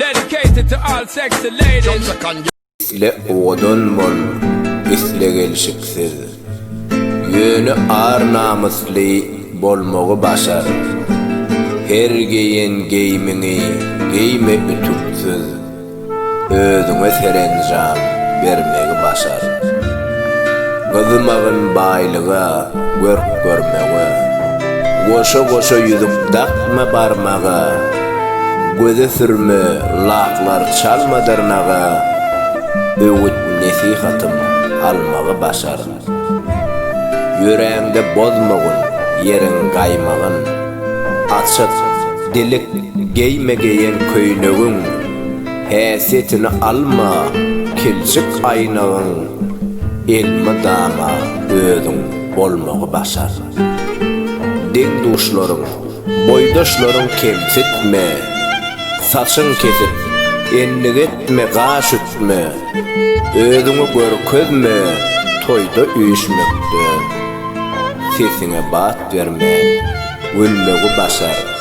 Dedicated to all sexy ladies. Isle owadan bol, isle gelşiksiz. Ýöne ar-namysly bolmagy başar. Her geýen geýmiňi geýme ütüksiz. Özüňe serenjam bermegi başar. Gyzmagyn baýlyga, görk-görmege. Goşa-goşa ýüzük dakma barmaga. Göze sürme, laklar çalma dyrnaga. Öwüt-nesihatym almagy başar. Ýöräňde bozmagyn ýeriň gaýmagyn. Açyk, dilik geýme geýen köýnegiň, Häsiýetini alma kiljik aýnagyň, Elmydama özüň bolmagy başar. Deň-duşlaryň, boýdaşlaryň kemsitme, Saçyň kesip, endik etme, gaş ütme, Özüňi görkezme toýda üýşmekde. Sesiňe bat bermän, gülmegi başar.